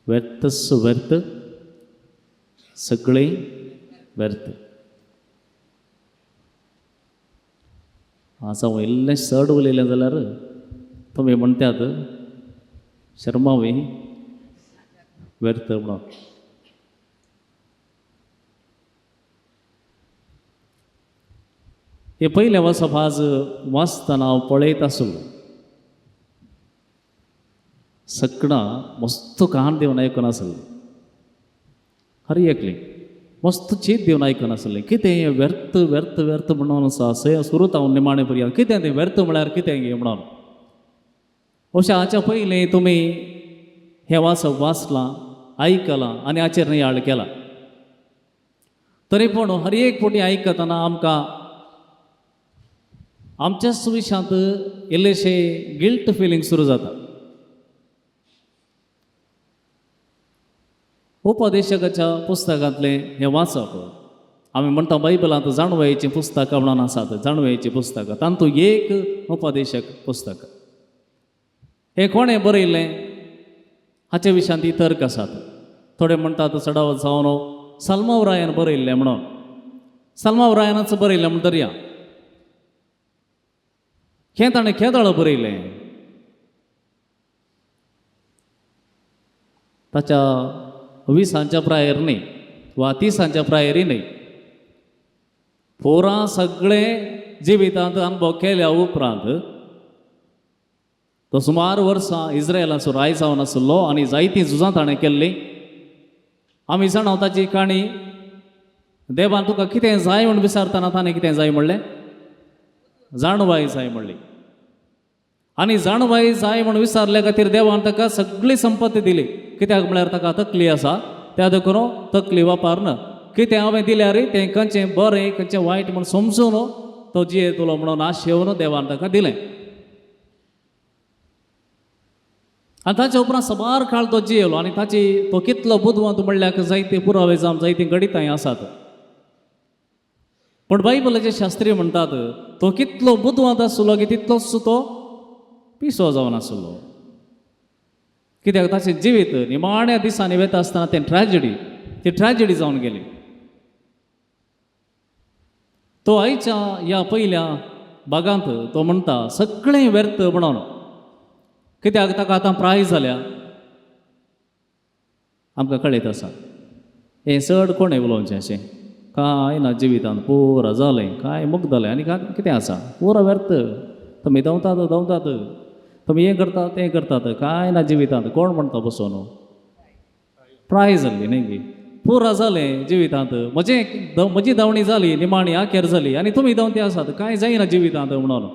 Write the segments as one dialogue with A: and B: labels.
A: व्यर्थच व्यर्थ, सगळें व्यर्थ. आज हांव इल्लें चड उलयलें जाल्यार तुमी म्हणटात शर्मावी व्यर्थ म्हणून. हें पयलें वाचप आज वाचतना हांव पळयत आसलो. सगळां मस्त कान दिवन आयकून आसलें, हर एकली मस्त चीत दिवन आयकून आसलें. कितें व्यर्थ व्यर्थ व्यर्थ म्हणून आसा सय सुरू हांव निमाणें पर्यंत कितें तें व्यर्थ म्हळ्यार कितें गे म्हणून. अशें हाच्या पयलीं तुमी हें वाचप वाचलां, आयकलां आनी हाचेर नियाळ केला. तरी पूण हर एक फावटी आयकतना आमकां आमच्याच विशयांत इल्लेशें गिल्ट फिलींग सुरू जाता. उपदेशकाच्या पुस्तकांतलें हें वाचप आमी म्हणटा बायबलांत जाणवयेचीं पुस्तकां म्हणून आसात, जाणवयेचीं पुस्तकां, तातूंत एक उपदेशक पुस्तक. हें कोणें बरयलें हाचे विशयांत ती तर्क आसात. थोडे म्हणटात चडावत जावन सलमाव रायान बरयल्लें म्हणून, सलमाव रायानच बरयलें म्हूण दर्या. हें ताणें केदळ बरयलें? ताच्या 20 प्रायेर न्ही वा 30 प्रायेरय न्ही. पोरां सगळें जिवितांत अनुभव केल्या उपरांत तो सुमार वर्सां इस्रायलाचो राय जावन आसलो आनी जायतीं झुजां ताणें केल्लीं. आमी जाणा ताची काणी. देवान तुका कितें जाय म्हूण विचारतना ताणें कितें जाय म्हणलें? जाणवाय जाय म्हणली. आनी जाणवाय जाय म्हूण विचारल्या खातीर देवान ताका सगळी संपत्ती दिली. कित्याक म्हळ्यार ताका तकली आसा, त्या देखून तकली वापरन कितें हांवें दिल्यार तें खंयचें बरें खंयचें वायट म्हूण समजून तो जियेतलो म्हणून आशेवन देवान ताका दिलें. आनी ताच्या उपरांत साबार काळ तो जियेलो आनी ताची तो कितलो बुदवंत म्हणल्यार जायते पुरावे जावन जायतीं गणितांय आसात. पूण बायबलाचे शास्त्रीय म्हणटात तो कितलो बुदवंत आसलो की तितलोच तो पिसो जावन आसलो. कित्याक ताचें जिवीत निमाण्या दिसांनी वता आसतना तें ट्रॅजडी, ती ट्रॅजडी जावन गेली. तो आयच्या ह्या पयल्या भागांत तो म्हणटा सगळें व्यर्थ म्हणून. कित्याक ताका आतां प्राय जाल्या. आमकां कळयत आसा हें चड कोणें उलोवचें अशें कांय ना जिवितांत, पुरा जालें, कांय मुगदलें आनी कांय कितें आसा, पुरा व्यर्थ. तुमी धांवतात धांवतात, तुमी हें करतात तें करतात, कांय ना जिवितांत. कोण म्हणटा बसोन प्राय जाल्ली न्ही गी, पुरा जालें जिवितांत, म्हजी धांवणी जाली, निमाणी आखेर जाली आनी तुमी धांवते आसात, कांय जायना जिवितांत म्हणून.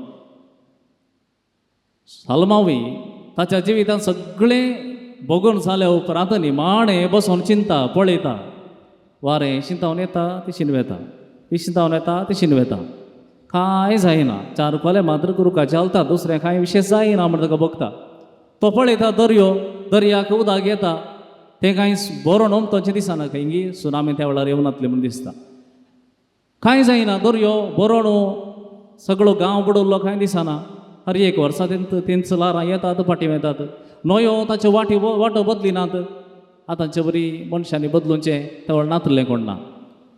A: सालमावी ताच्या जिवितांत सगळें भोगून जाल्या उपरांत निमाणें बसोन चिंता पळयता, वारें शिंतावन येता तिशीन वेता, ती शिंतावन येता तिशीन वेता, कांय जायना. चार कोले मात्र रुखाचे हालता, दुसरें कांय विशेश जायना म्हण ताका भोगता. तो पळयता दर्यो, दर्याक उदक येता, तें कांय बरो नमतोचें दिसना, खंय सुनामी त्या वेळार येवनातलें म्हूण दिसता. कांय जायना, दर्यो बरो न्हू, सगळो गांव बुडवल्लो कांय दिसना. हर एक वर्सा तेंच ल्हारां येतात फाटीं वेतात, न्हंयो ताच्यो वाटी वाटो बदलिनात. आतांचे बरी मनशांनी बदलुचें त्या वेळार नातलें कोण ना,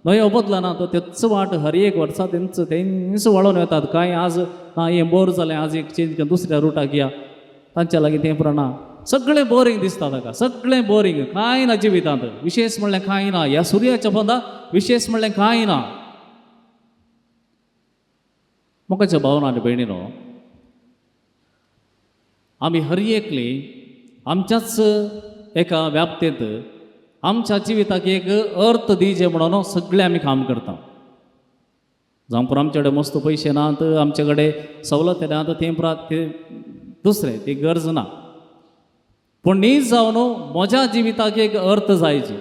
A: न्हंयो बदलनात, तेच वाट हर एक वर्सा तेंच तेंच वळोवन वेतात. कांय आज ना हें बोर जालें, आज एक चेंज करून दुसऱ्या रुटाक या, तांच्या लागीं तें पुरो ना. सगळें बोरींग दिसता ताका, सगळें बोरींग, कांय ना जिवितांत विशेश म्हणलें कांय ना. ह्या सुर्याच्या पोंदा विशेश म्हणलें कांय ना. मोगाच्या भावना आनी भयणीनो, आमी हर एकली आमच्याच एका व्याप्तेंत आमच्या जिविताक एक अर्थ दिवचे म्हणून सगळें आमी काम करता. जावं पुरो आमचे कडेन मस्त पयशे नात, आमचे कडेन सवलती नात, तें पुरो तें दुसरें ती गरज ना. पूण न्हीज जावन म्हज्या जिविताक एक अर्थ जायची,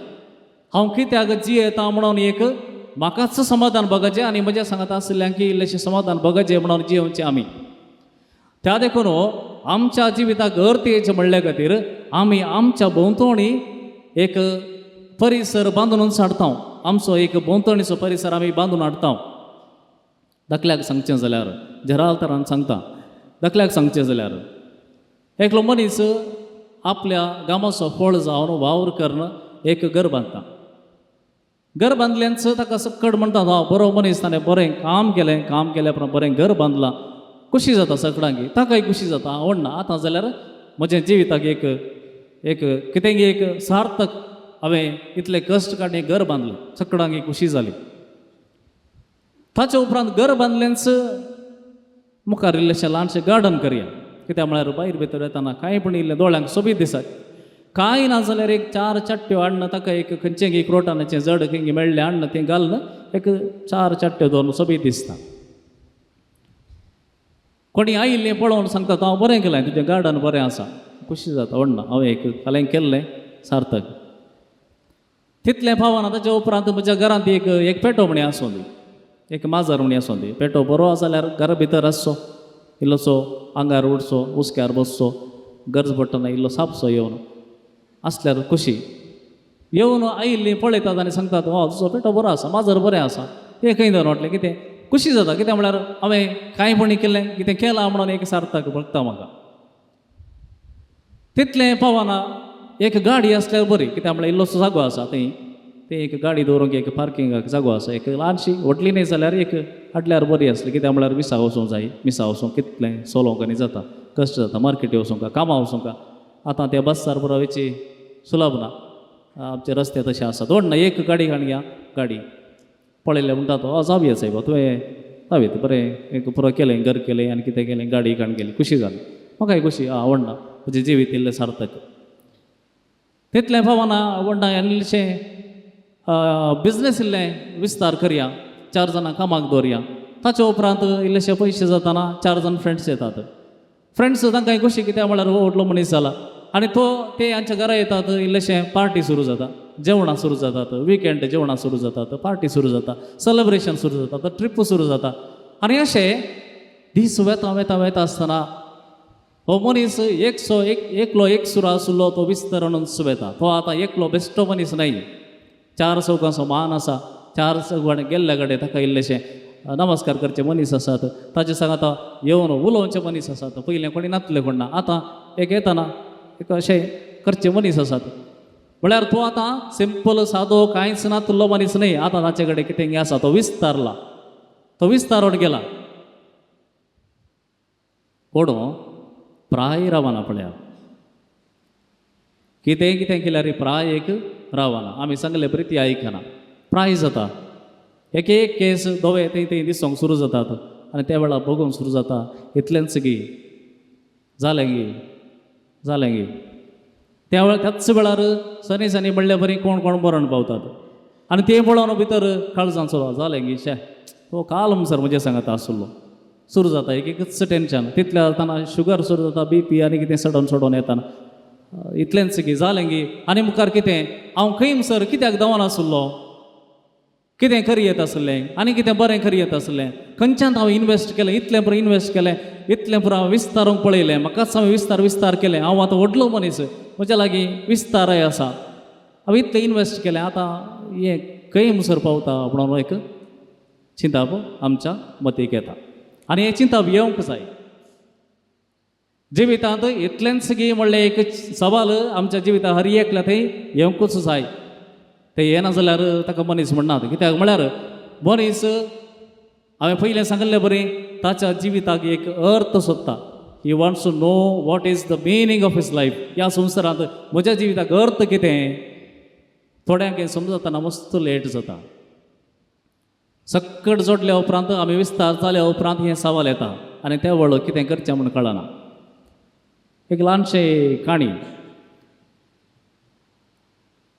A: हांव कित्याक जियेता म्हणून एक म्हाकाच समाधान बघाचें आनी म्हज्या सांगात आशिल्ल्यांक इल्लेशें समाधान बघाचें म्हणून जियोवचें आमी. त्या देखून आमच्या जिविताक अर्थ येवचें म्हणल्या खातीर आमी आमच्या भोंवतणी एक परिसर बांदून हाडता, आमचो एक भोंवतणीचो परिसर आमी बांदून हाडता. धाकल्याक सांगचें जाल्यार जराल तरान सांगता, धाकल्याक सांगचें जाल्यार एकलो मनीस आपल्या गामाचो फळ जावन वावर करून एक घर बांदता. घर बांदल्याच ताका सक्कड म्हणटा, हांव बरो मनीस, ताणें बरें काम केलें, काम केल्या उपरांत बरें घर बांदलां. खुशी जाता सगळ्यांक, ताकाय खुशी जाता, आवडना. आतां जाल्यार म्हज्या जिविताक एक एक कितेंय एक सार्थक, हांवें इतले कश्ट काडून एक घर बांदलें, सगळ्यांक खुशी जाली. ताचे उपरांत घर बांदलेंच मुखार इल्लेशें ल्हानशें गार्डन करया, कित्याक म्हळ्यार भायर भितर येतना कांय पण इल्लें दोळ्यांक सोबीत दिसत. कांय ना जाल्यार एक चार चाट्ट्यो हाडून ताका एक खंयचें एक रोटानाचें जड खंय मेळ्ळें हाडून तें घालून एक चार चाट्ट्यो दवरून सोबीत दिसता. कोणी आयिल्लें पळोवन सांगता, हांव बरें केलें, तुजें गार्डन बरें आसा, खुशी जाता, व्हडना हांवें एक फाल्यां केल्लें सार्थक. तितलें पावना. ताच्या उपरांत म्हज्या घरांत एक एक पेटो म्हणी आसूं दी, एक माजर म्हणी आसूं दी. पेटो बरो आसा जाल्यार घरा भितर आसचो, इल्लोसो आंगार उडचो, हुस्क्यार बसचो, गरज पडटना इल्लो सापसो येवन आसल्यार खुशी. येवन आयिल्लीं पळयतात आनी सांगतात, हो तुजो पेटो बरो आसा, माजर बरें आसा. हें खंय दवर म्हटलें कितें खुशी जाता, कितें म्हळ्यार हांवें कांय पणी केलें, कितें केलां म्हणून एक सार्थक भोगता म्हाका. तितलें पावना. एक गाडी आसल्यार बरी, कित्याक म्हळ्यार इल्लोसो जागो आसा थंय, ते एक गाडी दवरूंक एक पार्किंगाक जागो आसा, एक ल्हानशी व्हडली न्हय जाल्यार एक हाडल्यार बरी आसली, कित्याक म्हळ्यार मिसा वचूंक जाय, मिसा वचूंक कितलें चलोवंक आनी जाता, कश्ट जाता, मार्केटी वचूंक, कामां वचूंक. आतां त्या बस्सार पुरो वयची सुलभ ना, आमचे रस्ते तशे आसात. व्हड ना एक गाडी हाडया, गाडी पळयलें म्हणटा तो जावया सायबा, तुवें जावया बरें एक पुरो केलें, घर केलें आनी कितें केलें, गाडी काडून गेली, खुशी जाली म्हाकाय, खुशी आवडना, म्हजें जिवीत इल्लें सार्थक. तितलें पावना. व्हडना आनी इल्लेशें बिजनेस इल्लें विस्तार करया, चार जाणां कामाक दवरया. ताचे उपरांत इल्लेशे पयशे जाताना चार जाण फ्रेंड्स येतात. फ्रेंड्स तांकां खुशी, कित्याक म्हळ्यार हो व्हडलो मनीस जाला आनी तो ते आमच्या घरा येतात, इल्लेशें पार्टी सुरू जाता, जेवणां सुरू जातात, विकेंड जेवणां सुरू जातात, पार्टी सुरू जाता, सेलेब्रेशन सुरू जाता, ट्रिप सुरू जाता. आनी अशें दीस वेता वेता वेता आसतना हो मनीस एकसो एक एकलो एक सुरो आसलो तो विस्तरणूच वेता. तो आतां एकलो बेश्टो मनीस न्हय, चार चौगांचो मान आसा, चार चौगां गेल्ल्या कडेन ताका इल्लेशें नमस्कार करचे मनीस आसात, ताचे सांगाता येवन उलोवचे मनीस आसात. पयलें कोणी नातले कोण ना, आतां एक येतना एक अशें करचे मनीस आसात. म्हळ्यार तो आतां सिंपल सादो कांयच नातलो मनीस न्हय, आतां ताचे कडेन कितें आसा, तो विस्तारला, तो विस्तारोन गेला. कोण प्राय रावना पळया, कितें कितें केल्यार प्राय एक रावना. आमी सांगले बरी ती आयकना, प्राय जाता. एक एक केस धवे थंय थंय दिसूंक सुरू जातात आनी त्या वेळार बगोवंक सुरू जाता, इतलेंच गी जालें गी जालें गी. त्या वेळार त्याच वेळार सनी सनी म्हणल्या बरी कोण कोण मरण पावतात आनी तें पळोवन भितर काळजान सुरू जालें गी, शे तो काल सर म्हजे सांगाता आसलो. सुरू जाता एक एकच टेंशन. तितल्या जाताना शुगर सुरू जाता, बीपी आनी कितें सडोन सडोन येताना इतलेंच गी जालें गी. आनी मुखार कितें हांव खंय सर कित्याक धांवन आसलो, कितें करी येत आसलें आनी कितें बरें करी येत आसलें, खंयच्यान हांव इनवेस्ट केलें, इतलें पुरो इनवेस्ट केलें, इतलें पुरो हांव विस्तारूंक पळयलें, म्हाकाच हांवें विस्तार विस्तार केलें, हांव आतां व्हडलो मनीस, म्हज्या लागीं विस्तारय आसा, हांवें इतलें इनवेस्ट केलें, आतां हें खंय मुसर पावता म्हणून एक चिंताप आमच्या मतीक येता. आनी हें चिंताप येवंक जाय जिवितांत. इतलेंच गी म्हणलें एक सवाल आमच्या जिवितांत हर एकल्या थंय येवंकूच जाय. ते येना जाल्यार ताका मनीस म्हणनात, कित्याक म्हळ्यार मनीस हांवें पयलें सांगिल्लें बरी ताच्या जिविताक एक अर्थ सोदता. He wants to know what is the meaning of his life. ह्या संवसारांत म्हज्या जिविताक अर्थ कितें, थोड्यांक हें समजतना मस्त लेट जाता. सक्कड जोडल्या उपरांत आमी विस्तार जाल्या उपरांत हें सवाल येता आनी त्या वेळ कितें करचें म्हूण कळना. एक ल्हानशें काणी.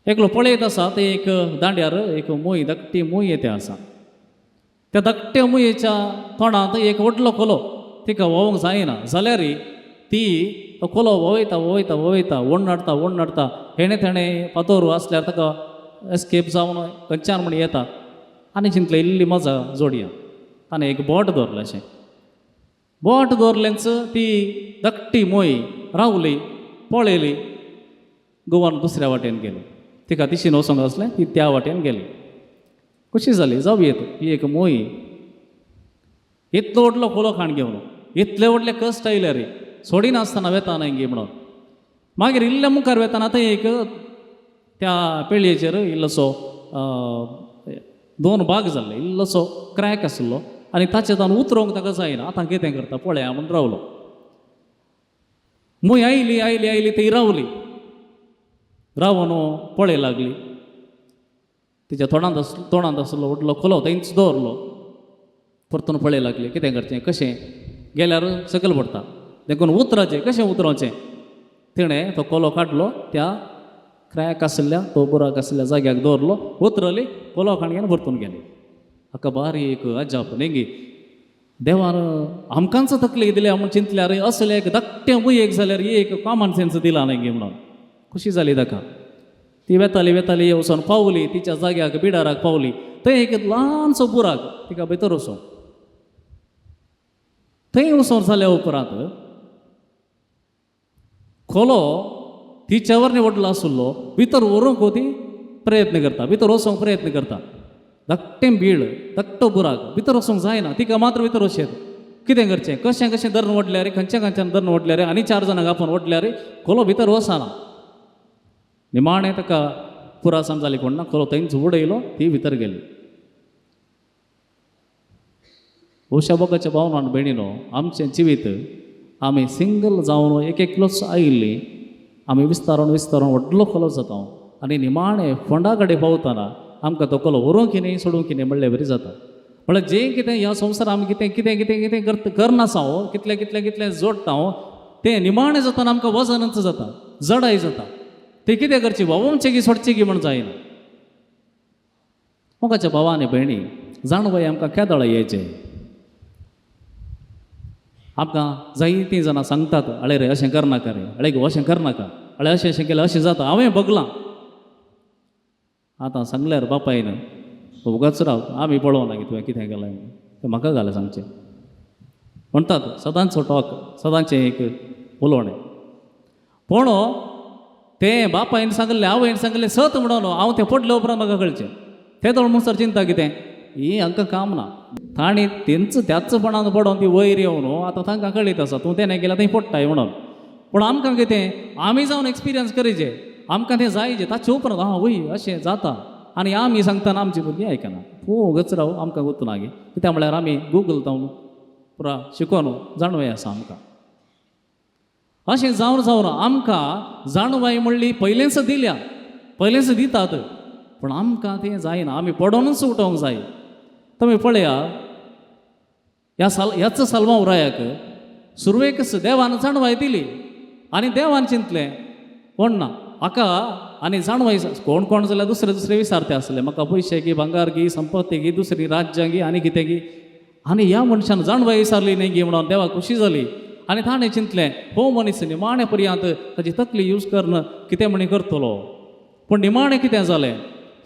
A: एकलो पळयत आसा, ते एक दांड्यार एक मूय, धाकटी मूय येते आसा. त्या धाकट्या मुयेच्या तोंडांत एक व्हडलो कोलो, तिका व्होवंक जायना जाल्यार ती तो कोलो व्हंवयता व्हंवयता व्हंवयता, ओडून हाडटा ओडून हाडटा. हेणें तेणें फातोर आसल्यार ताका एस्केप जावन खंयच्यान म्हण येता. आनी चिंतलें इल्ली मजा जोडया. ताणें एक बोट दवरलें. अशें बोट दवरलेंच ती धाकटी मूय रावली, पळयली, गोवान दुसऱ्या वाटेन गेली. तिका दिशीन वचोंक आसलें, ती त्या वाटेन गेली. खुशी जाली, जावं येत, ही एक मूय इतलो व्हडलो कोलो खाण घेवन इतले व्हडले कश्ट आयले रे, सोडिनासतना वेता न्हय गी म्हणून. मागीर इल्ले मुखार वेताना थंय एक त्या पेळयेचेर इल्लोसो दोन भाग जाल्ले, इल्लोसो क्रॅक आसलो आनी ताचे तावन उतरोंक ताका जायना. आतां कितें करता पळया म्हूण रावलो. मूय आयली आयली आयली थंय रावली. रावन पळय लागली. तिच्या तोंडांत आसलो व्हडलो खोलो थंयच दवरलो. परतून पळय लागली कितें करचें कशें गेल्यार सकयल पडटा देखून उतराचें कशें उतरोवचें. तिणें तो कोलो काडलो त्या क्रॅक आशिल्ल्या तो बुराक आशिल्ल्या जाग्याक दवरलो, उतरली, कोलो काडून परतून गेली. हाका बारीक अजाप न्ही गी देवान आमकांच तकली दिल्या म्हूण चिंतल्यार असलें एक धाकटें मुयेक जाल्यार एक कॉमन सेन्स दिला न्ही गी म्हणून खुशी जाली ताका. ती वेताली वेताली वचून पावली तिच्या जाग्याक, बिडाराक पावली. थंय एक ल्हानसो बुराक तिका भितर वचून थंय वचून जाल्या उपरांत खोलो तिच्यावर व्हडलो आसलो भितर व्हरूंक ती प्रयत्न करता, भितर वचोंक प्रयत्न करता. धाकटें बीळ, धाकटो बुराक, भितर वचोंक जायना, तिका मात्र भितर वचें. कितें करचें कशें कशें धरून वडल्यार खंयच्या खंयच्यान धरून वडल्यार आनी चार जाणांक आपोवन वडल्यार खोलो भितर वचना. निमाणें ताका पुरासान जाली कोण ना, खोलो थंयच उडयलो, ती भितर गेली. उशा बोगाच्या भावना आनी भयणीनो, आमचें जिवीत आमी सिंगल जावन एक एकलोच आयिल्ली आमी विस्तारून विस्तारून व्हडलो खोलो जाता आनी निमाणें फोंडा कडेन पावतना आमकां तो खोलो व्हरूंक की न्ही सोडूंक की न्ही म्हणले बरी जाता. म्हळ्यार जें कितें ह्या संवसार आमी कितें कितें कितें कितें करता करनासा हो कितलें कितलें कितलें जोडटा हो तें निमाणें जातना आमकां वजनच जाता, जडाय जाता. तें कितें करची व्हांवचें की सोडचें की म्हण जायना. मोगाच्या भावा आनी भयणी, जाणवय आमकां केदळ येयचें. आमकां जायतीं जाणां सांगतात, अळे रे अशें करनाका रे, अळे गो अशें करनाका, अळे अशें अशें केलें अशें जाता. हांवें बगलां. आतां सांगल्यार बापायन उगाच राव, आमी पळोवना की तुवें कितें केलें तें म्हाका घालें सांगचें म्हणटात. सदांचो टॉक, सदांचें एक उलोवणें. पूण तें बापायन सांगलें आवयन सांगलें सत म्हणून हांव तें पडले उपरांत म्हाका कळचें. तें दोळ म्हणसर चिंता कितें ही हांकां काम ना. तांणी तेंच त्याचपणान पडोन ती वयर येवन आतां तांकां कळीत आसा तूं तेणें केल्यार थंय पडटाय म्हणून. पूण आमकां कितें आमी जावन एक्सपिरियन्स करीचे, आमकां तें जायचे. ताचे उपरांत आं वय अशें जाता. आनी आमी सांगतना आमची भुरगीं आयकना. तूं गच राव आमकां गुत्तू गी कित्याक म्हळ्यार आमी गुगल तावन पुरा शिकोवन जाणवय आसा आमकां. अशें जावन जावन आमकां जाणवाय म्हणली पयलेंच दिल्या, पयलेंच दितात, पूण आमकां तें जायना. आमी पडोनूच उठोवंक जाय. तुमी पळया ह्या साल ह्याच साल्वांव रायाक सुरवेकच देवान जाणवाय दिली आनी देवान चिंतलें कोण ना हाका आनी जाणवाय कोण कोण जाल्यार दुसरे दुसरे विसारते आसले, म्हाका पयशे गी भांगार गी संपत्ती गी दुसरी राज्यां गी आनी कितें गी. आनी ह्या मनशान जाणवाय विसारली न्ही गी म्हणून देवाक खुशी जाली आनी ताणें चिंतलें हो मनीस निमाणे पर्यंत ताची तकली यूज करून कितें म्हणी करतलो. पूण निमाणें कितें जालें,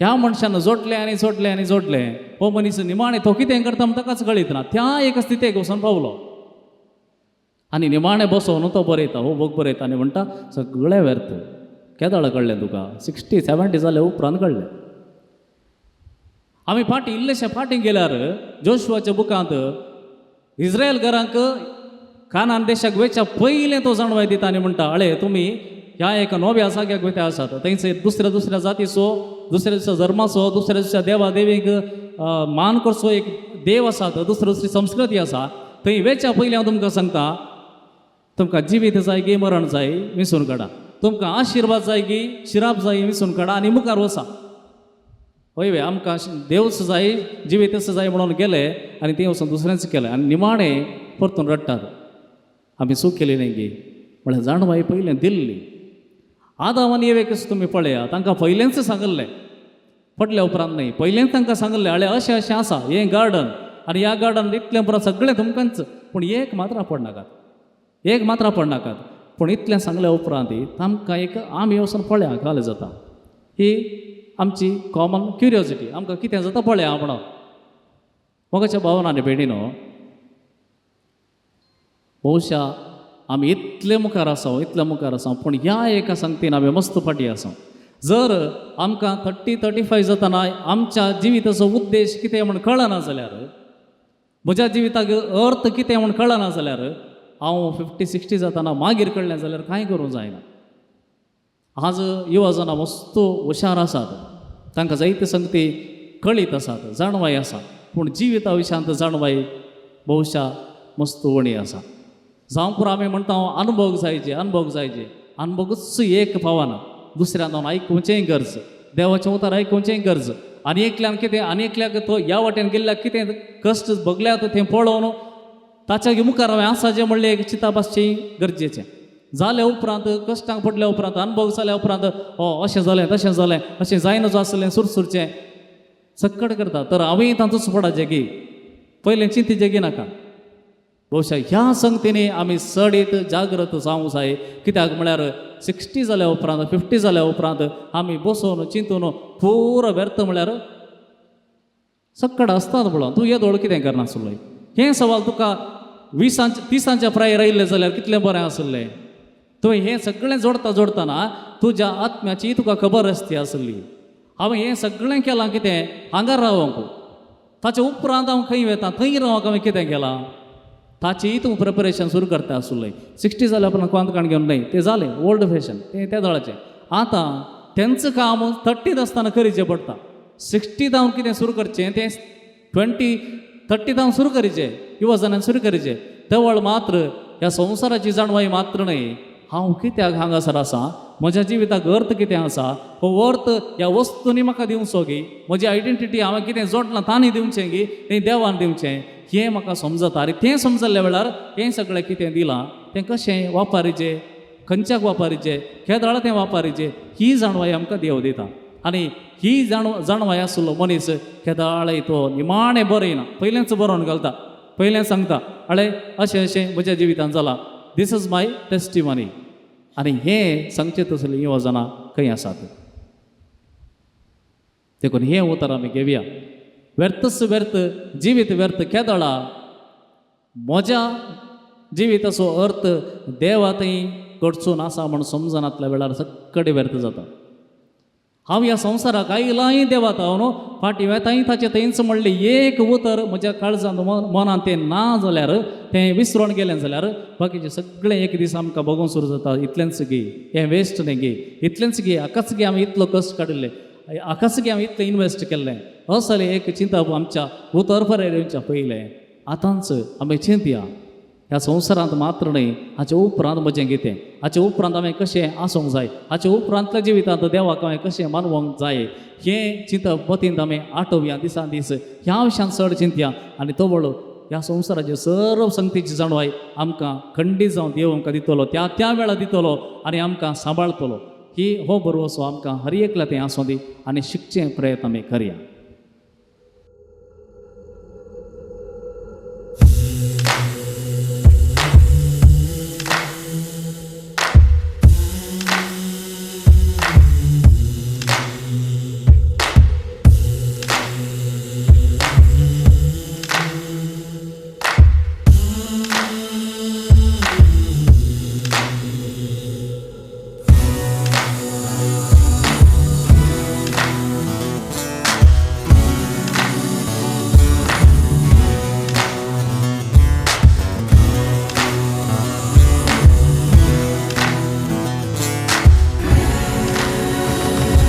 A: ह्या मनशान जोडलें आनी जोडलें आनी जोडलें. हो मनीस निमाणें तो कितें करता म्हण ताकाच कळीत ना. त्या एका स्थितेक वचून पावलो आनी निमाणें बसोवन तो बरयता, हो बूक बरयता आनी म्हणटा सगळें व्यर्थ. केदळ कळ्ळें तुका 60 70 जाले उपरांत कळ्ळें. आमी फाटीं इल्लेशे फाटीं गेल्यार जोशुआच्या बुकांत इस्रायल घरांक कानान देशाक वेच्या पयलें तो जाणवाय दिता आनी म्हणटा अळे तुमी ह्या एका नव्या जाग्याक वयता आसात, थंयसर दुसऱ्या दुसऱ्या जातीचो, दुसऱ्या दुसऱ्या धर्माचो, दुसऱ्या दुसऱ्या देवा देवीक मान करचो एक देव आसात, दुसरी दुसरी संस्कृती आसा. थंय वेच्या पयलीं हांव तुमकां सांगता तुमकां जिवीत जाय की मरण जाय विसून काडा, तुमकां आशिर्वाद जाय की शिराप जाय विसून काडा आनी मुखार वचा. हय वे आमकां देवच जाय जिवीतच जाय म्हणून गेले आनी तें वचून दुसरेंच केलें आनी निमाणें परतून रडटात आमी चूक केली न्ही गी. म्हळ्यार जाणवाय पयलें दिल्ली. आदाव आनी एवेकच तुमी पळया तांकां पयलेंच सांगिल्लें, पडल्या उपरांत न्ही, पयलेंच तांकां सांगिल्लें अळे अशें अशें आसा हें गार्डन आनी ह्या गार्डन इतलें पुरो सगळें तुमकांच, पूण एक मात्र पडनाकात, एक मात्र पडनाकात. पूण इतलें सांगल्या उपरांत तांकां एक आमी वचून पळया घाल जाता. ही आमची कॉमन क्युरियोसिटी, आमकां कितें जाता पळया म्हणून. मोगाच्या भावान आनी भयणीनो, बहुशा आमी इतले मुखार आसा, इतले मुखार आसा, पूण ह्या एका सांगतीन आमी मस्त फाटीं आसा. जर आमकां 30 35 जातना आमच्या जिविताचो उद्देश कितें म्हूण कळना जाल्यार, म्हज्या जिविताक अर्थ कितें म्हूण कळना जाल्यार, हांव 50 60 जातना मागीर कळ्ळें जाल्यार कांय करूंक जायना. आज युवा जाणां मस्त हुशार आसात, तांकां जायते संगती कळीत आसात, जाणवाय आसा, पूण जिविता विशयांत जाणवाय बहुशा मस्त उणी आसा. जावं पुरो आमी म्हणटा अनुभव जायचे, अनुभव जायचे, अनुभवूच एक पावना, दुसऱ्यान जावन आयकुचेंय गरज, देवाचें उतर आयकुचेंय गरज. आनी एकल्यान कितें आनी एकल्याक तो ह्या वाटेन गेल्ल्याक कितें कश्ट भोगल्यात तें पळोवन ताच्या मुखार हांवें आसाचें म्हणलें एक चिंतप आसचें गरजेचें. जाल्या उपरांत कश्टांक पडल्या उपरांत अनुभव जाल्या उपरांत हो अशें जालें तशें जालें अशें जायना आसलें सुरसुरचें सक्कड करता. तर हांवें तांतूच पडाचें की पयलें चिंतीचें की नाका. बहुशा ह्या संगतीनी आमी चडीत जागृत जावंक जाय. कित्याक म्हळ्यार 60 जाल्या उपरांत 50 जाल्या उपरांत आमी बसून चिंतून पुरो व्यर्थ म्हळ्यार सक्कड आसतात म्हणून तूं येदोळ कितें करनासलो हें सवाल तुका 20 30 प्रायर आयिल्लें जाल्यार कितलें बरें आसलें. तुवें हें सगळें जोडता जोडटना तुज्या आत्म्याची तुका खबर आसती आसली. हांवें हें सगळें केलां कितें हांगा रावंक, ताचे उपरांत हांव खंय वता थंय रावंक हांवें कितें केलां ताची तूं प्रिपरेशन सुरू करता आसलें. 60 जाल्या उपरांत कोंत काण घेवन न्हय, तें जालें ओल्ड फॅशन, तें त्या दळाचें. आतां तेंच काम 30 आसतना करीचें पडटा. 60 हांव कितें सुरू करचें तें 20 30 हांव सुरू करीचें, युवा जाणांनी सुरू करीचें. तवळ मात्र ह्या संवसाराची जाणवाय मात्र न्हय, हांव कित्याक हांगासर आसा, म्हज्या जिविताक अर्थ कितें आसा, हो अर्थ ह्या वस्तूंनी म्हाका दिवचो गी, म्हजी आयडेंटिटी हांवें कितें जोडलां तांणी दिवचें गी, तें देवान दिवचें, हें म्हाका समजता. आनी तें समजल्ल्या वेळार हें सगळें कितें दिलां तें कशें वापरीचें, खंयच्याक वापरीचें, केदळा तें वापरीचें, ही जाणवाय आमकां देव दिता. आनी ही जाणवाय आसलो मनीस केदाळय तो निमाणें बरयना, पयलेंच बरोवन घालता, पयलें सांगता अळे अशें अशें म्हज्या जिवितांत जालां, this is my testimony. आनी हें सांगचें तसलीं युवा जाणां खंय आसात. देखून हें उतर आमी घेवया. व्यर्थच व्यर्थ जिवीत व्यर्थ केदळा म्हज्या जिविताचो अर्थ देवा थंय घडचून आसा म्हूण समजनातल्या वेळार सक्कडे व्यर्थ जाता. हांव ह्या संवसाराक आयलांय देवा हांव फाटीं वेताय ताचें थंयच म्हणलें एक उतर म्हज्या काळजांत मनांत तें ना जाल्यार तें विसरून गेलें जाल्यार बाकीचें सगळें एक दीस आमकां बगोवंक सुरू जाता. इतलेंच गी हें वेस्ट न्ही गी, इतलेंच गी हाकाच गी आमी इतलो कश्ट काडिल्ले, हाकाच गी आमी इतलें इनवेस्ट केल्लें, असलें एक चिंतप आमच्या उतर पर्याय येवच्या पयलें आतांच आमी चिंतया. ह्या संवसारांत मात्र न्हय, हाचे उपरांत म्हजें कितें, हाचे उपरांत हांवें कशें आसूंक जाय, हाचे उपरांतल्या जिवितांत देवाक हांवें कशें मानवंक जाय, हें चिंतप मतींत आमी आठोवया दिसान दीस. ह्या विशयान चड चिंतया आनी तवळ ह्या संवसाराचे सर्व संगतीची जाणवाय आमकां खंडीत जावन देव आमकां दितलो, त्या त्या वेळार दितलो आनी आमकां सांबाळतलो. ही हो भरवसो आमकां हर एकल्या तें आसूं दी आनी शिकचें प्रयत्न आमी करया.